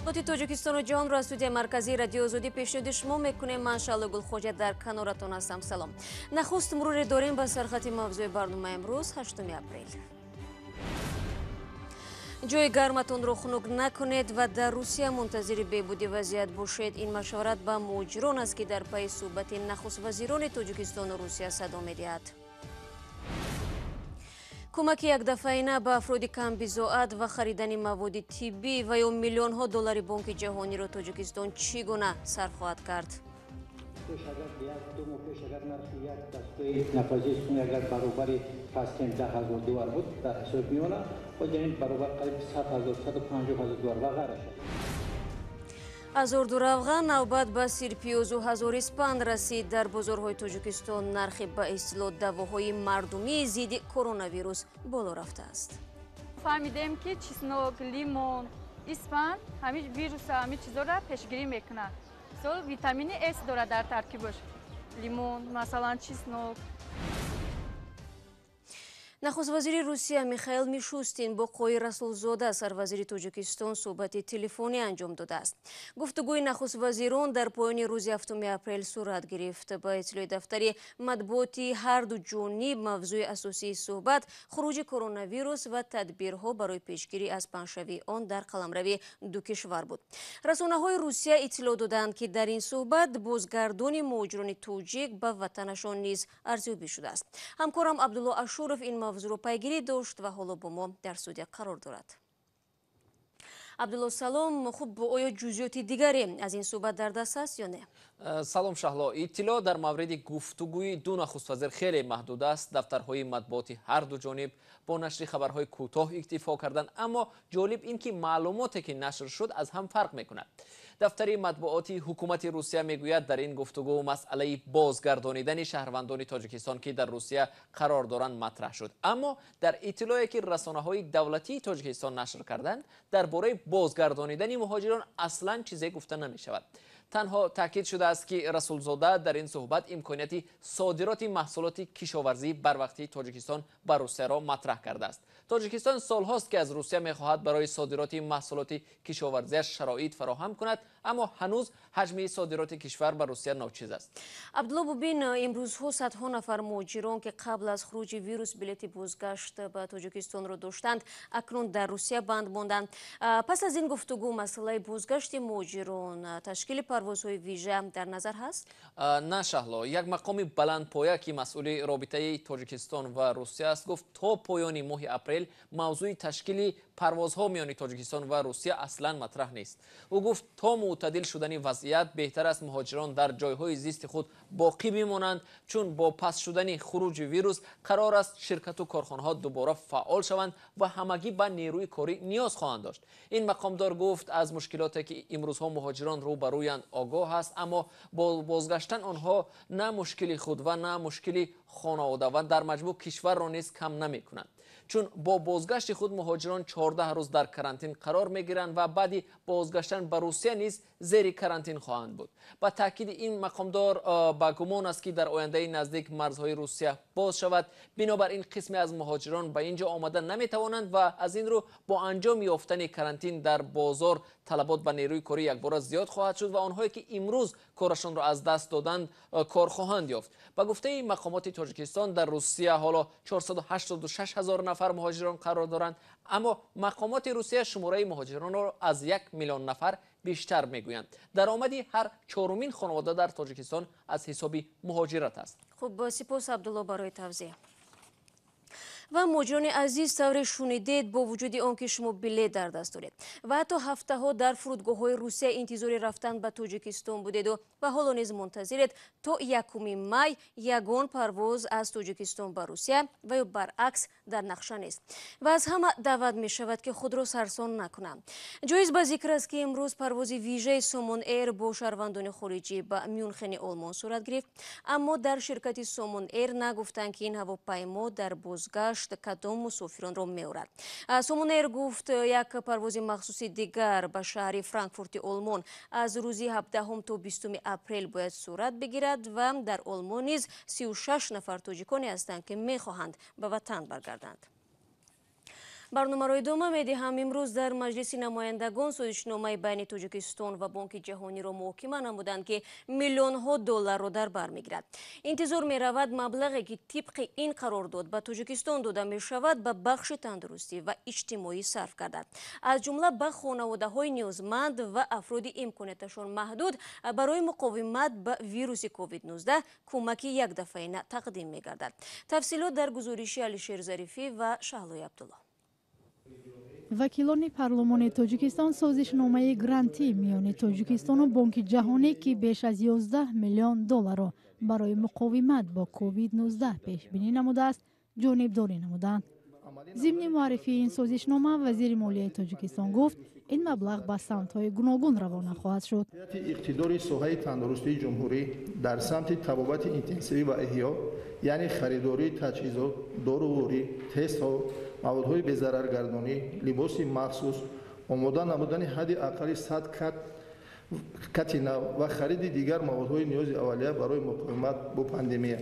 Тоҷикистону ҷаҳонро аз студияи марказии Радиои Озодӣ пешниҳоди шумо мекунем. Ман Шаҳло Гулхоҷа дар каноратон ҳастам. Салом. Нахуст муруре дорем ба сархати мавзӯи барномаи имрӯз, 8 апрел. Ҷои гарматонро хунук накунед ва дар Русия мунтазири беҳбуди вазъият бошед. Ин машварат ба муҳоҷирон аст, ки дар пайи суҳбати нахуствазирони Тоҷикистону Русия садо медиҳад. Кӯмаки якдафъаина ба афроди камбизоат ва харидани маводи тиббӣ ва ё миллионҳо доллари Бонки Ҷаҳониро Тоҷикистон чӣ гуна сарф хоҳад кард? Пеш агар 1-2 моҳ пеш агар нархи як дастгоҳи нафазии сунъӣ агар баробари фарз кунем 10 000 доллар буд дар ҳисоб миёна, ҳозир ин баробар қариб 100 000, 150 000 доллар ва ғайра шуд. Аз орду равған навбат ба сирпиёзу ҳазор испанд расид. Дар бозорҳои Тоҷикистон нархи ба истилоҳ давоҳои мардумии зидди коронавирус боло рафтааст. Фаҳмидем, ки чеснок, лимон, испанд ҳамин вируса, ҳамин чизоро пешгирӣ мекунад. Мисол, витамини С дорад дар таркибаш лимон, масалан, чеснок. Нахуствазири Русия Михаил Мишустин бо Қоҳир Расулзода, сарвазири Тоҷикистон, суҳбати телефонӣ анҷом додааст. Гуфтугӯи нахуствазирон дар поёни рӯзи 7 апрел сурат гирифт. Ба иттилои дафтари матбуоти ҳарду ҷониб, мавзӯи асосии суҳбат хуруҷи коронавирус ва тадбирҳо барои пешгирӣ аз паҳншавии он дар қаламрави ду кишвар буд. Расонаҳои Русия иттилоъ доданд, ки дар ин суҳбат бозгардони муҳоҷирони тоҷик ба ватанашон низ арзёбӣ шудааст. Ҳамкорам Абдулло Ашуров ин мавзӯъро пайгирӣ дошт ва ҳоло бо мо дар студия қарор дорад. Абдулло, салом. Хуб, оё ҷузъиёти дигаре аз ин суҳбат дар даст аст ё не? Салом, Шаҳло. Иттилоъ дар мавриди гуфтугӯи ду нахуствазир хеле маҳдуд аст. Дафтарҳои матбуоти ҳар ду ҷониб бо нашри хабарҳои кӯтоҳ иктифо карданд, аммо ҷолиб ин ки маълумоте, ки нашр шуд, аз ҳам фарқ мекунад. Дафтари матбуоти ҳукумати Русия мегӯяд, дар ин гуфтугӯ масъалаи бозгардонидани шаҳрвандони Тоҷикистон, ки дар Русия қарор доранд, матраҳ шуд. Аммо дар иттилоъе, ки расонаҳои давлатии Тоҷикистон нашр карданд, дар бораи бозгардонидани муҳоҷирон аслан чизе гуфта намешавад. Танҳо таъкид шудааст, ки Расулзода дар ин суҳбат имконияти содироти маҳсулоти кишоварзии барвақтии Тоҷикистон ба Русияро матраҳ кардааст. Тоҷикистон солҳост, ки аз Русия мехоҳад барои содироти маҳсулоти кишоварзиаш шароит фароҳам кунад, аммо ҳанӯз ҳаҷми содироти кишвар ба Русия ночиз аст. Абдулло, бубин, имрӯзҳо садҳо нафар муҳоҷирон, ки қабл аз хуруҷи вирус билети бозгашт ба Тоҷикистонро доштанд, акнун дар Русия банд монданд. Пас аз ин гуфтугӯ масъалаи бозгашти муҳоҷирон, ташкили парвозҳои вижа дар назар ҳаст? На, Шаҳло. Як мақоми баландпоя, ки масъули робитаи Тоҷикистон ва Русия аст, гуфт, то поёни моҳи апрел мавзӯи ташкили парвозҳо миёни Тоҷикистон ва Русия аслан матраҳ нест. Ӯ гуфт, то мӯътадил шудани вазъият беҳтар аст муҳоҷирон дар ҷойҳои зисти худ боқӣ бимонанд, чун бо паст шудани хуруҷи вирус қарор аст ширкату корхонаҳо дубора фаъол шаванд ва ҳамагӣ ба нерӯи корӣ ниёз хоҳанд дошт. Ин мақомдор гуфт, аз мушкилоте, ки имрӯзҳо муҳоҷирон рӯ ба рӯянд, огоҳ аст, аммо бо бозгаштан онҳо на мушкили худ ва на мушкили хонавода ва дар маҷмӯъ кишварро низ кам намекунанд, чун бо бозгашти худ муҳоҷирон 14 рӯз дар карантин қарор мегиранд ва баъди бозгаштан ба Русия низ зери карантин хоҳанд буд. Ба таъкиди ин мақомдор, ба гумон аст, ки дар ояндаи наздик марзҳои Русия боз шавад. Бинобар ин қисме аз муҳоҷирон ба ин ҷо омада наметавонанд ва аз ин рӯ бо анҷом ёфтани карантин дар бозор талабот ба нерӯи корӣ якбора зиёд хоҳад шуд ва онҳое, ки имрӯз корашонро аз даст доданд, кор хоҳанд ёфт. Ба гуфтаи мақомоти Тоҷикистон, дар Русия ҳоло 486 ҳазор нафар муҳоҷирон қарор доранд, аммо мақомоти Русия шумораи муҳоҷиронро аз 1 миллион нафар бештар мегӯянд. Даромади ҳар чорумин хонавода дар Тоҷикистон аз ҳисоби муҳоҷират аст. Хуб, сипос, Абдулло, барои тавзеҳ. Ва муҳоҷирони азиз, тавре шунидед, бо вуҷуди он ки шумо билет дар даст доред ва ҳатто ҳафтаҳо дар фурудгоҳҳои Русия интизори рафтан ба Тоҷикистон будеду ва ҳоло низ мунтазиред, то 1 май ягон парвоз аз Тоҷикистон ба Русия ва ё баръакс дар нақша нест ва аз ҳама даъват мешавад, ки худро сарсон накунанд. Ҷоиз ба зикр аст, ки имрӯз парвози вижаи Сомон Эйр бо шаҳрвандони хориҷӣ ба Мюнхени Олмон сурат гирифт, аммо дар ширкати Сомон Эйр нагуфтанд, ки ин ҳавопаймо дар бозгашт кадом мусофиронро меорад. Сомон Эйр гуфт, як парвози махсуси дигар ба шаҳри Франкфурти Олмон аз рӯзи 17 то 20 апрел бояд сурат бигирад ва дар Олмон низ 36 нафар тоҷиконе ҳастанд, ки мехоҳанд ба ватан баргарданд. Барномаро идома медиҳам. Имрӯз дар Маҷлиси намояндагон созишномаи байни Тоҷикистон ва Бонки Ҷаҳониро муҳокима намуданд, ки миллионҳо долларро дар бар мегирад. Интизор меравад, маблағе ки тибқи ин қарордод ба Тоҷикистон дода мешавад, ба бахши тандурустӣ ва иҷтимоӣ сарф гардад, аз ҷумла ба хонаводаҳои ниёзманд ва афроди имконияташон маҳдуд барои муқовимат ба вируси COVID-19 кӯмаки якдафъаина тақдим мегардад. Тафсилот дар гузориши Алишер Зарифӣ ва Шаҳлои Абдулло. Вакилони парлумони Тоҷикистон созишномаи грантӣ миёни Тоҷикистону Бонки Ҷаҳонӣ, ки беш аз 11 миллион долларро барои муқовимат бо COVID-19 пешбинӣ намудааст, ҷонибдорӣ намуданд. Зимни муаррифии ин созишнома вазири молияи Тоҷикистон гуфт, ин маблағ ба самтҳои гуногун равона хоҳад шуд. Иқтидори соҳаи тандурустии ҷумҳурӣ дар самти табобати интенсивӣ ва эҳё, яъне харидории таҷҳизот, доруворӣ, тестҳо, маводҳои безараргардонӣ, либоси махсус, омода намудани ҳадди аққали 100 кати нав ва хариди дигар маводҳои ниёзи аввалия барои муқовимат бо пандемия.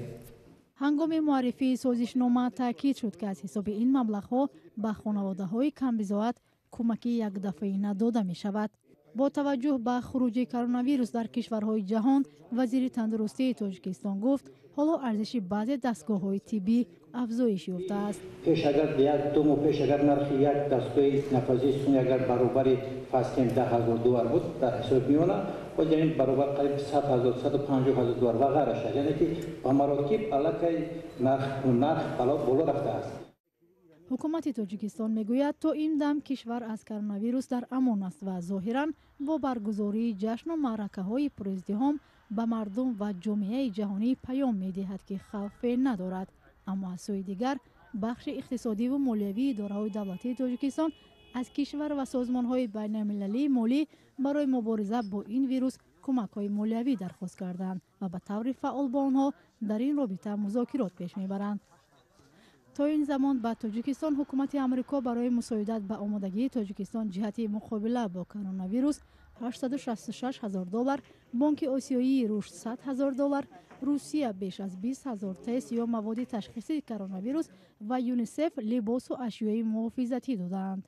Ҳангоми муаррифии созишнома таъкид шуд, ки аз ҳисоби ин маблағҳо ба хонаводаҳои камбизоат кӯмаки якдафъаина дода мешавад. Бо таваҷҷӯҳ ба хуруҷи коронавирус дар кишварҳои ҷаҳон, вазири тандурустии Тоҷикистон гуфт, ҳоло арзиши баъзе дастгоҳҳои тиббӣ афзоиш ёфтааст. Пеш агар 1-2 моҳ пеш агар нархи як дастгоҳи нафасии сунъӣ агар баробари фарз кунем 10 000 доллар буд дар ҳисоби миёна, боз яъне баробар қариб 100 000, 150 000 доллар ва ғайра шуд, яъне ки ба маротиб аллакай нарх боло рафтааст. Ҳукумати Тоҷикистон мегӯяд, то ин дам кишвар аз коронавирус дар амон аст ва зоҳиран бо баргузории ҷашну маъракаҳои пуриздиҳом ба мардум ва ҷомеаи ҷаҳонӣ паём медиҳад, ки хавфе надорад. Аммо аз сӯи дигар, бахши иқтисодиву молиявии идораҳои давлатии Тоҷикистон аз кишвар ва созмонҳои байналмилалии молӣ барои мубориза бо ин вирус кӯмакҳои молиявӣ дархост карданд ва ба таври фаъол бо онҳо дар ин робита музокирот пеш мебаранд. То ин замон ба Тоҷикистон ҳукумати Амрико барои мусоидат ба омодагии Тоҷикистон ҷиҳати муқобила бо коронавирус 866 ҳазор доллар, Бонки Осиёии рушд 100 ҳазор доллар, Русия беш аз 20 ҳазор тест ё маводи ташхиси коронавирус ва ЮНИСЕФ либосу ашёи муҳофизатӣ додаанд.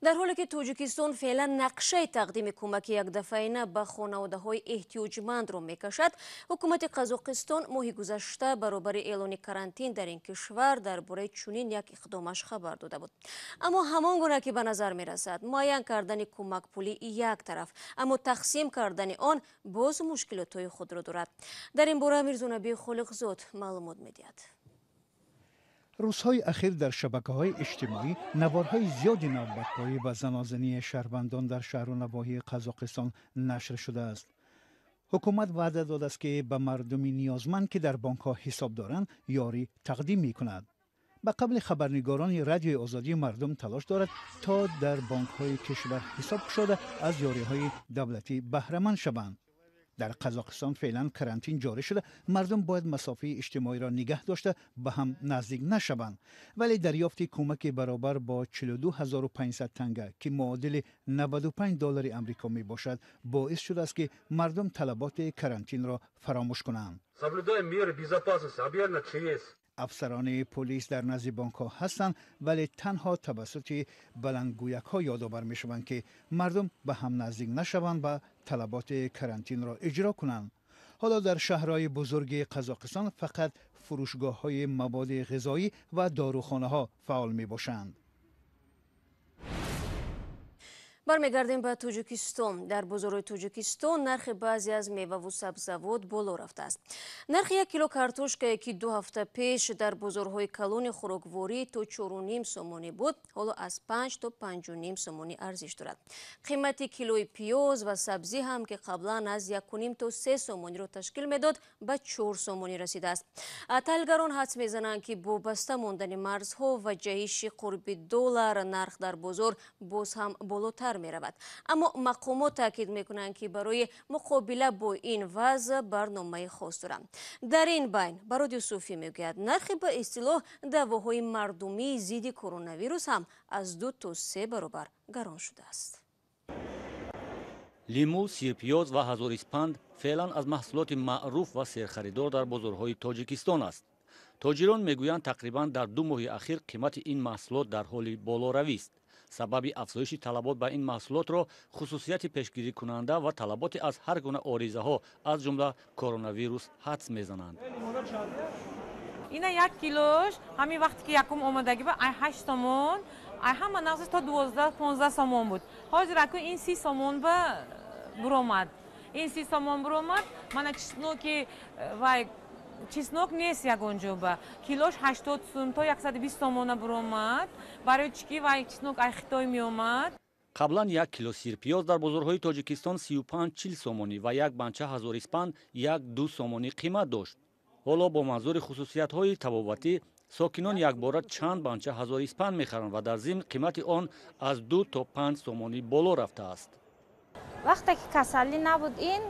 Дар ҳоле ки Тоҷикистон феълан нақшаи тақдими кӯмаки якдафъаина ба хонаводаҳои эҳтиёҷмандро мекашад, ҳукумати Қазоқистон моҳи гузашта баробари эълони карантин дар ин кишвар дар бораи чунин як иқдомаш хабар дода буд. Аммо ҳамон гуна ки ба назар мерасад, муайян кардани кӯмакпулӣ як тараф, аммо тақсим кардани он боз мушкилотҳои худро дорад. Дар ин бора Мирзонаби Холиқзод маълумот медиҳад. Рӯзҳои ахир дар шабакаҳои иҷтимоӣ наворҳои зиёди навбатпоӣ ва занозании шаҳрвандон дар шаҳру навоҳии Қазоқистон нашр шудааст. Ҳукумат ваъда додааст, ки ба мардуми ниёзманд, ки дар бонкҳо ҳисоб доранд, ёрӣ тақдим мекунад. Ба қавли хабарнигорони Радиои Озодӣ, мардум талош дорад, то дар бонкҳои кишвар ҳисоб кушода, аз ёриҳои давлатӣ баҳраманд шаванд. Дар Қазоқистон феълан карантин ҷорӣ шуда, мардум бояд масофаи иҷтимоиро нигаҳ дошта, ба ҳам наздик нашаванд. Вале дарёфти кӯмаки баробар бо 42 500 танга, ки муодили 95 доллари амрико мебошад, боис шудааст, ки мардум талаботи карантинро фаромӯш кунанд. Соблюдаем меры безопасности, объявлено ЧС. Афсарони полис дар назди бонкҳо ҳастанд, вале танҳо тавассути баландгӯякҳо ёдовар мешаванд, ки мардум ба ҳам наздик нашаванд ва талаботи карантинро иҷро кунанд. Ҳоло дар шаҳрҳои бузурги Қазоқистон фақат фурӯшгоҳҳои маводи ғизоӣ ва дорухонаҳо фаъол мебошанд. Бармегардем ба Тоҷикистон. Дар бозорҳои Тоҷикистон нархи баъзе аз меваву сабзавот боло рафтааст. Нархи 1 кило картошкае, ки 2 ҳафта пеш дар бозорҳои калони хӯрокворӣ то 4,5 сомонӣ буд, ҳоло аз 5 то 5,5 сомонӣ арзиш дорад. Қимати килои пиёз ва сабзӣ ҳам, ки қаблан аз 1,5 то 3 сомониро ташкил медод, ба 4 сомонӣ расидааст. Таҳлилгарон ҳадс мезананд, ки бо баста мондани марзҳо ва ҷаҳиши қурби доллар нарх дар бозор боз ҳам болотар меравад. Аммо мақомот таъкид мекунанд, ки барои муқобила бо ин вазъ барномаи хос доранд. Дар ин байн Барод Юсуфӣ мегӯяд, нархи ба истилоҳ давоҳои мардумии зидди коронавирус ҳам аз 2 то 3 баробар гарон шудааст. Лимӯ, сирпиёз ва ҳазориспанд феълан аз маҳсулоти маъруф ва серхаридор дар бозорҳои Тоҷикистон аст. Тоҷирон мегӯянд, тақрибан дар 2 моҳи ахир қимати ин маҳсулот дар ҳоли болоравист. Сабаби афзоиши талабот ба ин маҳсулотро хусусияти пешгирикунанда ва талаботи аз ҳар гуна оризаҳо, аз ҷумла коронавирус, ҳадс мезананд. Ина 1 килош ҳамин вақте ки якум омадагӣ ба ай 8 сомон, ай ҳама нағзи то 12-15 сомон буд. Ҳозир аку ин 30 сомон ба буромад. Ин 30 сомон буромад, мана чесноки вай чеснок нест ягон ҷо ба. Килош 80 сум то 120 сомона буромад. Барои чӣ ки вай чеснок ай Хитой меомад. Қаблан 1 кило сирпиёз дар бозорҳои Тоҷикистон 35-40 сомонӣ ва як банча ҳазорисфанд 1-2 сомонӣ қимат дошт. Ҳоло бо манзури хусусиятҳои табобатӣ сокинон якбора чанд банча ҳазорисфанд мехаранд ва дар зимн қимати он аз 2 то 5 сомонӣ боло рафтааст. Вақте ки касалӣ набуд, ин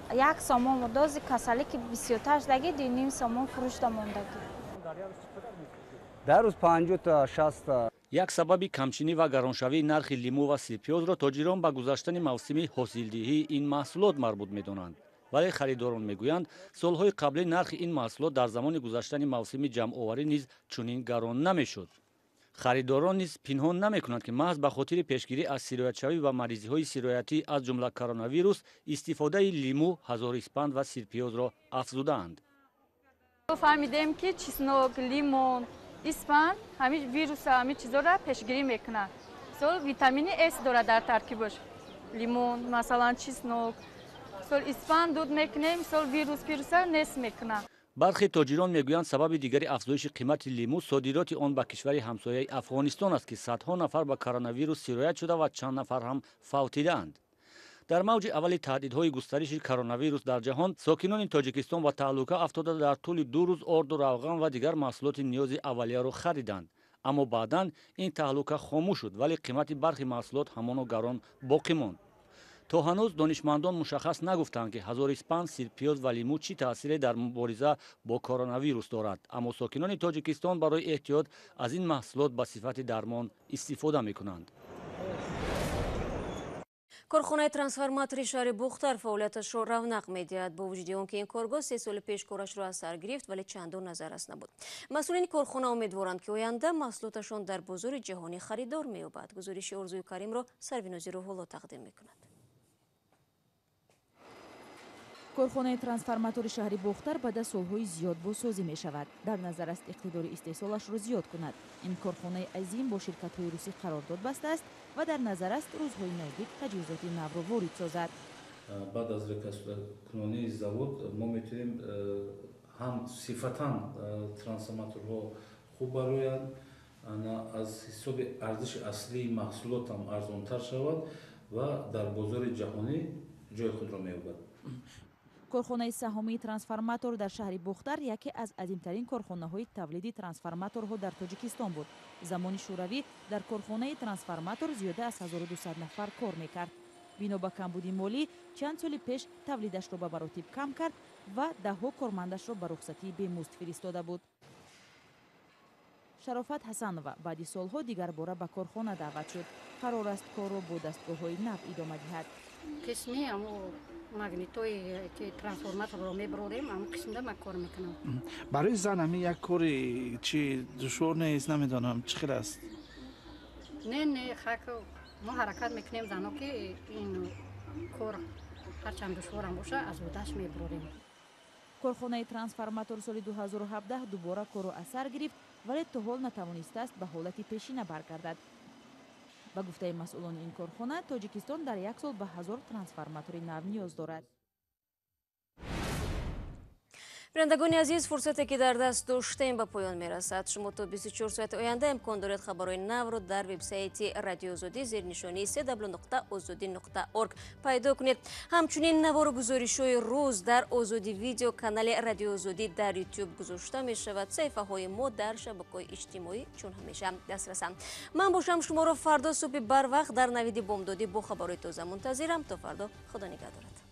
1 сомон буд. Дози касалӣ ки бисёртар шудагӣ, 2.5 сомон фурӯшда мондагӣ. Дар рӯз 50 та 60 та. Як сабаби камчинӣ ва гароншавии нархи лимӯ ва сирпиёзро тоҷирон ба гузаштани мавсими ҳосилдиҳии ин маҳсулот марбут медонанд. Вале харидорон мегӯянд, солҳои қаблӣ нархи ин маҳсулот дар замони гузаштани мавсими ҷамъоварӣ низ чунин гарон намешуд. Харидорон низ пинҳон намекунанд, ки маҳз ба хотири пешгирӣ аз сироятшавӣ ва маризиҳои сироятӣ, аз ҷумла коронавирус, истифодаи лимӯ, ҳазорисфанд ва сирпиёзро афзудаанд. Фаҳмидем, ки чеснок, лимон, испанд ҳамин вируса, ҳамин чизоро пешгирӣ мекунад. Мисол витамини С дорад дар таркибаш. Лимон, масалан чеснок, мисол испанд дуд мекунем, мисол вируса нест мекунад. Бархе тоҷирон мегӯянд, сабаби дигари афзоиши қимати лимӯ содироти он ба кишвари ҳамсояи Афғонистон аст, ки садҳо нафар ба коронавирус сироят шуда ва чанд нафар ҳам фавтидаанд. Дар мавҷи аввали таҳдидҳои густариши коронавирус дар ҷаҳон сокинони Тоҷикистон ба таҳлука афтода дар тӯли 2 рӯз орду равған ва дигар маҳсулоти ниёзи аввалияро хариданд. Аммо баъдан ин таҳлука хомӯш шуд, вале қимати бархи маҳсулот ҳамоно гарон боқӣ монд. То ҳанӯз донишмандон мушаххас нагуфтанд, ки ҳазорисфанд, сирпиёз ва лимӯ чӣ таъсире дар мубориза бо коронавирус дорад. Аммо сокинони Тоҷикистон барои эҳтиёт аз ин маҳсулот ба сифати дармон истифода мекунанд. Корхонаи трансформатори шаҳри Бухтар фаъолияташро равнақ медиҳад. Бо вуҷуди он ки ин коргоҳ 3 соли пеш корашро аз сар гирифт, вале чандон назаррас набуд. Масъулини корхона умедворанд, ки оянда маҳсулоташон дар бозори ҷаҳонӣ харидор меёбад. Гузориши Орзуи Каримро Сарвинози Рӯҳулло тақдим мекунад. Корхонаи трансформатори шаҳри Бохтар баъд аз солҳои зиёд бозсозӣ мешавад. Дар назар аст иқтидори истеҳсолашро зиёд кунад. Ин корхонаи азим бо ширкатҳои русӣ қарордод бастааст ва дар назар аст рӯзҳои наздик таҷҳизоти навро ворид созад. Баъд аз реконструксияи завод мо метавонем ҳам сифатан трансформаторҳо хуб бароянд, аз ҳисоби арзиши аслии маҳсулот ҳам арзонтар шавад ва дар бозори ҷаҳонӣ ҷои худро меёбад. Корхонаи саҳомии трансформатор дар шаҳри Бохтар яке аз азимтарин корхонаҳои тавлиди трансформаторҳо дар Тоҷикистон буд. Замони шӯравӣ дар корхонаи трансформатор зиёда аз 1200 нафар кор мекард. Бино ба камбуди молӣ чанд соли пеш тавлидашро ба маротиб кам кард ва даҳҳо кормандашро ба рухсатии бемузд фиристода буд. Шарофат Ҳасанова баъди солҳо дигарбора ба корхона даъват шуд. Қарор аст корро бо дастгоҳҳои нав идома диҳад. Қисми магнитои ки трансформаторро мебарорем, ҳамон қисмда ман кор мекунам. Барои зан ҳамин як кори чи душвор нест, намедонам чӣ хел аст? Не, не, хак мо ҳаракат мекунем зано, ки ин кор ҳарчанд душворам боша, аз ӯдаш мебарорем. Корхонаи трансформатор соли 2017 дубора корро аз сар гирифт, вале то ҳол натавонистааст ба ҳолати пешина баргардад. Ба гуфтаи масъулони ин корхона, Тоҷикистон дар як сол ба 1000 трансформатори нав ниёз дорад. Бинандагони азиз, фурсате ки дар даст доштем ба поён мерасад. Шумо то 24 соати оянда имкон доред хабарҳои навро дар вебсайти Радиои Озодӣ зери нишонии www.ozodi.org пайдо кунед. Ҳамчунин навору гузоришҳои рӯз дар Озодӣ видео канали Радиои Озодӣ дар YouTube гузошта мешавад. Саҳифаҳои мо дар шабакаҳои иҷтимоӣ чун ҳамеша дастрасанд. Ман бошам шуморо фардо субҳи барвақт дар навиди бомдодӣ бо хабарҳои тоза мунтазирам. То фардо, Худо нигаҳдорад.